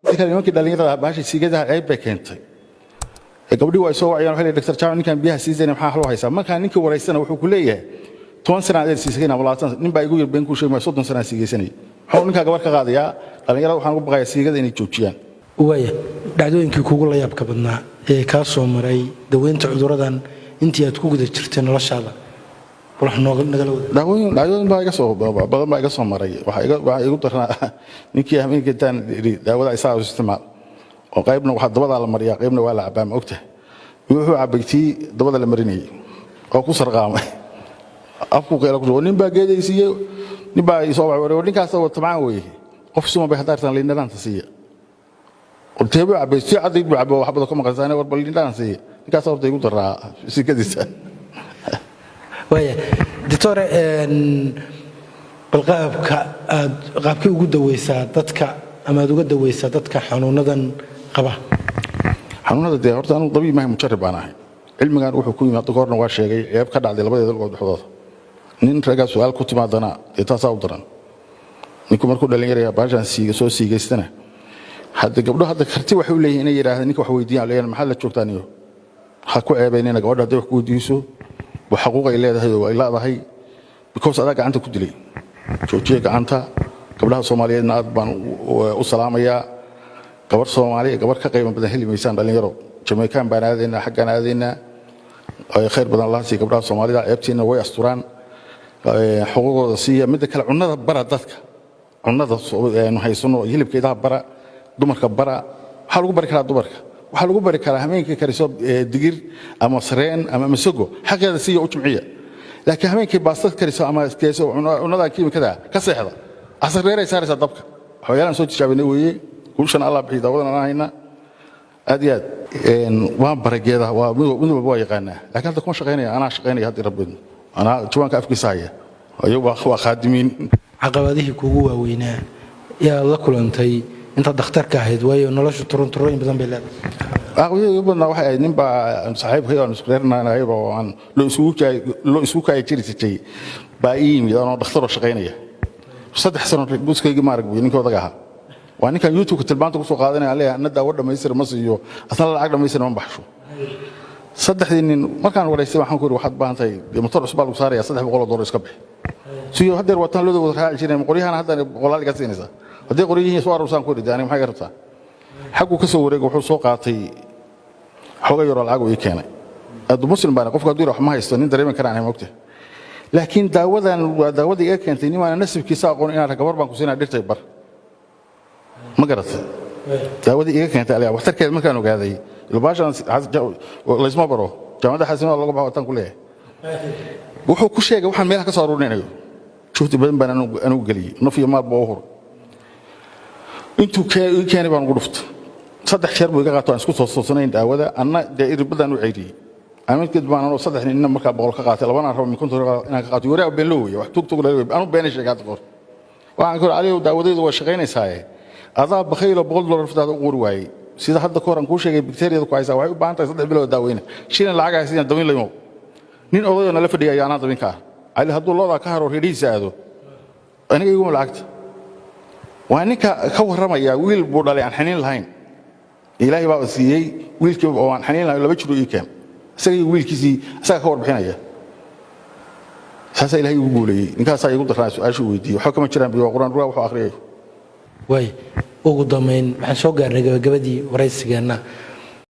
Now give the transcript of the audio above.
Kale, nimankii dhallinyarada bahasha siigadaha ceeb bay keentay. Gabdhii waa soo wacayaan, waxay leeyihin, "Dr. Jaamac, ninkan biyaha siisayna maxaa loo haysaa?" Markaa ninkii waraysana wuxuu ku leeyahay 10 sana adeer siisayna, 20 nin baa igu yir, been kuu sheegmaya, 30 sana siigaysanay. Muxuu ninkaa gabar ka qaadayaa? Dhallinyarada waxaan ugu baqayaa siigada inay joojiyaan. Waaya, dhacdooyinkii kugu la yaabka badnaa ee kaa soo maray daweynta cuduradan intii aad ku guda jirtay noloshaada, bal wax nooga nagala wada. Dhacdooyin, dhacdooyin baa iga soo badan baa iga soo maray. Waxaa igu darnaa ninkii habeenkii intaan idhi daawada isaa isticmaal, oo qaybna waxaa dabadaa la mariyaa, qaybna waa la cabaa, ma ogtahay? Wuxuu cabay tii dabada la marinayay oo ku sarqaamay, afku qeyla ku, nin baa geedaysiiyey, nin baa soo wacay, ninkaas oo tabcaan weeye, qof suma bay haddaartan liindhanaanta siiya. Teebuu cabay? Si cadayd buu cabay, wax badan ka maqasaan, war bal liindhanaan siiya. Ninkaas horta igu daraa sikadiisa. Waaya, doctore, bal qaabka aad qaabkay ugu daweysaa dadka ama aad uga daweysaa dadka xanuunadan qaba? Xanuunada dee horta anugu dabiib maahay, mujarib baan ahay. Cilmigan wuxuu ku yimid, hadda kahorna waa sheegay, ceeb ka dhacday labadeeda lugood dhexdooda. Nin raggaa su-aal ku timaadana dee taasaa u daran. Ninku markuu dhallinyaraya baashaan siiga soo siigaystana, hadda gabdho hadda karti waxay u leeyihin inay yidhaahdeen ninka wax weydiiyaan, leeyahan, "Maxaad la joogtaa niyo?" Ha ku ceebaynina gabadha hadday wax ku weydiiso, waa xaquuq ay leedahay oo ay leedahay, because adaa gacanta ku dilay. Joojiya gacanta. Gabdhaha Soomaaliyeedna aad baan u salaamayaa. Gabar Soomaaliya gabar ka qiimo badan heli maysaan. Dhallinyaro, Jamaican baan aadaynaa, xaggaan aadaynaa. Khayr badan Allah siiya gabdhaha Soomaalida, ceebtiina way asturaan, xuquuqdooda siiya. Midda kale, cunnada bara dadka, cunnada aynu haysano, hilibka idaha bara, dumarka bara. Waxaa lagu bari karaa dumarka, waxaa lagu bari karaa habeenkii kariso digir ama sareen ama masago, xaqeeda siiya, u jimciya. Laakiin habeenkii baastad kariso ama keeso cunnada kiimikada ka seexda, casarreeray saaraysaa dabka. Waxyaalaan soo tijaabinay weeye. Guushan Allah bixiy, daawadan aan hayna aad iyo aad waan baray geedaha, waa mid walba waa yaqaanaa, laakiin hadda kuma shaqaynaya. Anaa shaqaynaya haddii rabbi, anaa jawaanka afkiisa haya, ayagu waa khaadimiin. Caqabadihii kugu waaweynaa yaa la kulantay intaad dhakhtarka ahayd? Waayo, noloshu turunturooyin badan bay leedahay. Caqabadihii ugu badnaa waxay ahayd nin baa saaxiibkay aan isku reernahay oo aan loo isugu kaaya jiri jirtay baa ii yimid anoo dhakhtaroo shaqaynaya 3 sano. Guskaygii maarag buy ninkii odaga ahaa. Waa ninkan YouTube-ka tilmaanta kusoo qaadanaya, aan leeyahay, anna daawo dhammaystir ma siiyo, asna lacag dhammaystir ma baxsho. Saddexdii nin markaan waraystay, waxaan ku yidhi, "Waxaad baahan tahay motor cusub baa lagu saaraya, $300 iska bixi." Siyo haddeer waataan looda wada raaci jireen, qoryahana hadda boqolaal iga siinaysaa. Haddii qoryihiin soo aruursaan ku yidhi, aniga maxay ga rabtaa? Xagguu ka soo wareegay, wuxuu soo qaatay xooga yaroo lacag uu ii keenay. Addu Muslim baan, qofka hadduu wax ma haysto nin dareemi karaan mogta, laakiin daawadan waa daawadii iga keentay nimaana nasibkiisa aqoon inaan gabar baan ku siinaa dhirtay bar, ma garatay? Daawadii iga keentay aliya waxtarkeeda markaan ogaaday, ilbaashan laysma baro, jaamacadda xasimada looga baxo wataan ku leeyahay. Wuxuu ku sheegay waxaan meelaha ka soo aruurinayo. Juhdi badan baan anugu geliyey, naf iyo maal baa u huray. Intuu ii keenay baan ugu dhuftay. Saddex jeer buu iga qaato, aan isku toostoosanayn daawada. Anna dee iribadaan u ceyriyey. Amidkeed baan anoo saddex ninna markaa 100 ka qaatay, labana rabo min 50 inaan ka qaato. Waraa been loo weeye, wax tug tug la anu beenay sheegay hadda kahor. Waxaan ku aliyow, daawadaydu waa shaqaynaysaaye, adaa bakhaylo $100 fitaada u qori waayey. Sida hadda ka hor aan kuu sheegay, bakteeriyada ku haysaa waxay u baahan tahay 3 bilood daaweyna. Shilin lacag haysiyan dawayn laymo. Nin odayoo nala fadhiya ayaa anaa dabin ka ah. Cali hadduu loodaa ka haro, reedhihiisa aado, aniga iguma lacagta. Waa ninka ka warramaya wiil buu dhalay aan xaniin lahayn. Ilaahay baa siiyey wiilkii oo aan xaniin lahayn, 2 jiro ii keen, isaga iyo wiilkiisii, isaga ka warbixinaya. Saasaa Ilahay igu guuleeyey. Ninkaasaa igu daraa su-aashuu weydiiyey, waxba kama jiraan biyo Quraan rugaa wuxuu akhriyay. Waay, ugu dambayn waxaan soo gaarnay gabagabadii waraysigeenna.